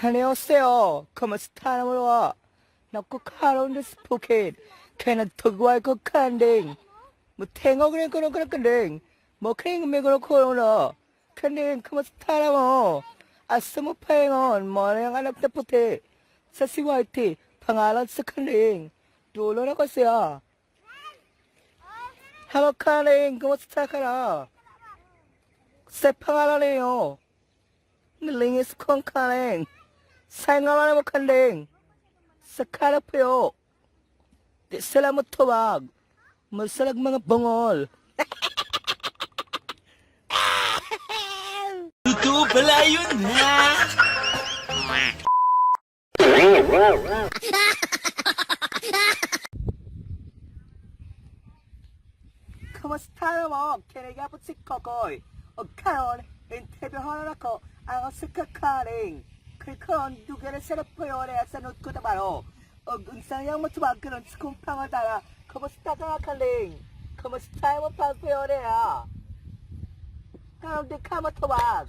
안녕하세요. Kumusta na mo? Naku karon sa Phuket. Kaya nagtugway ko kanding. Mutengo ko rin ko rin kanding. Mo kring me ko ko na. Kanding, kumusta na mo? Asa mo paingon, mo na yung anak na puti. Sa si Whitey, pangalan sa kanding. Dulo na ko siya. Hello, kanding, kumusta ka na? Sa pangalan niyo. Nilingis kong kanding. Sa ngalan mo kanding. Sa kalapuyo. Di sila mo tuwag. Masalag mga bangol. Totoo pala yun, ha? Kumusta na mo? Kinigapot si Kokoy. O karon, interviewhan ako ang sa kakaring. Kaya dugan sa napuyo na sa note ko tabaro. O unsang yang matuwag karon sa kong pangatala. Kumusta ka kaling? Kumusta mo pagpuyo na? Karon di ka matuwag.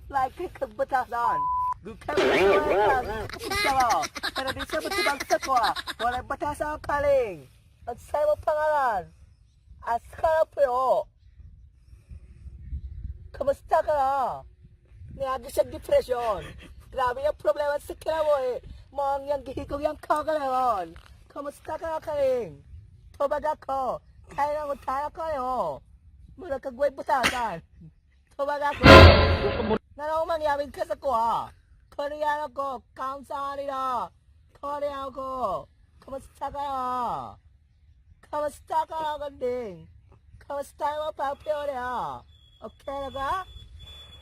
Like kagbatasan. Gukan mo. Pero di siya matubag sa ko. Walang batasan ang kaling. At sa mo pangalan. Askarapyo. Kamusta ka na? Niagi siya depression. Grabe yung problema sa kinawo eh. Mong yung gihikog yung kagalangon. Kamusta ka na kaling? Tubag ako. Kaya na mo tayo kayo. Mura kagway butasan. Tubag ako. Nanaw mangyawin ka sa kuha. Koreano ko. Kamsahamnida. Koreano ko. Kamusta ka na? Kamusta ka na, kanding? Kamusta mo pa-pure? Okay na ka?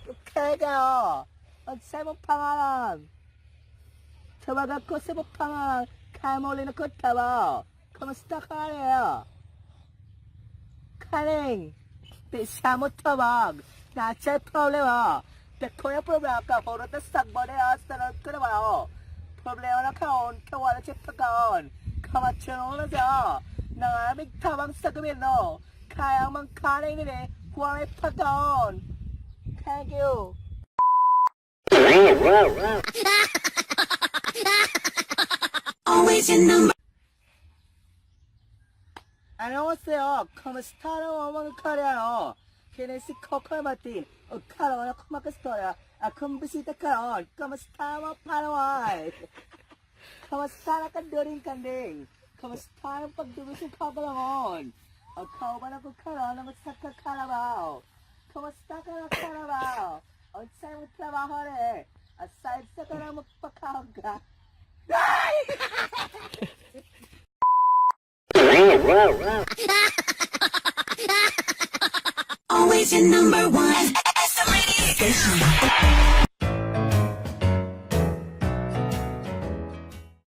Okay ka. At sa mong pangalan? Tawag ako sa mong pangalan. Kaya mo ulit ako tawa. Kamusta ka na? Kaling, di siya mo tawag. Nasa problema. Dako yung problema ka. Puro na sakbo na sa ko na ba? Problema na kaon. Kawala siya pagkaon. Kamatsyong na siya. Nangamig tabang sa gobyerno. Kaya mang kaning nila. Huwag may pagkaon. Thank you. Always your number. 안녕하세요. Kamusta na mga Koreano? Kini si Coco Martin. O karon ako makastorya. Akong bisita karon. Kamusta mo panaway? Kamusta na ka during kanding? Kamusta ang pagdugo sa kagalangon? O kauban ako karon ang sa kakarabaw. Kamusta ka na karabaw? O sa imong trabaho re? Aside sa ka na magpakahog ka. Always your number one.